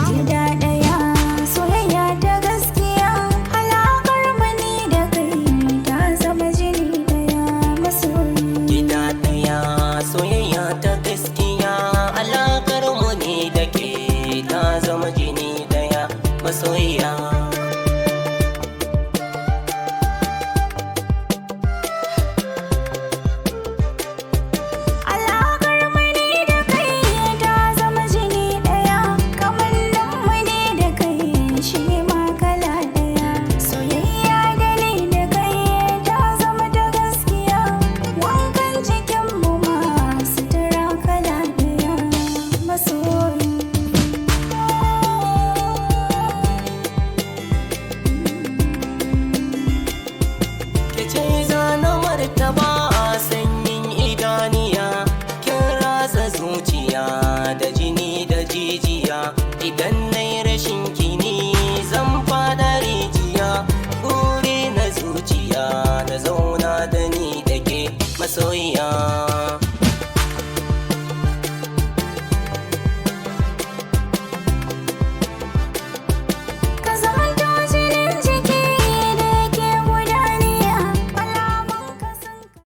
Gida ɗaya, soyayya ta gaskiya, alaƙar mu ni da kai ta zama jini ɗaya, masoyi. Gida ɗaya, soyayya ta gaskiya, alakar mu ne da ke ta zama jini ɗaya, masoyiya. Alaƙar mu ni da kai ta zama jini ɗaya, kamannin mu ni da kai shi ma kala ɗaya. Soyayya da ni da kai ta zama ta gaskiya, wankan cikin mu ma sutura kala ɗaya, masoyi. Ke ce zana martaba a sanyin idaniya, kin ratsa zuciya da jini da jijiya. Idan na yi rashin kini zan fada rijiya, buri na zuciya na zauna da ni da ke masoyiya.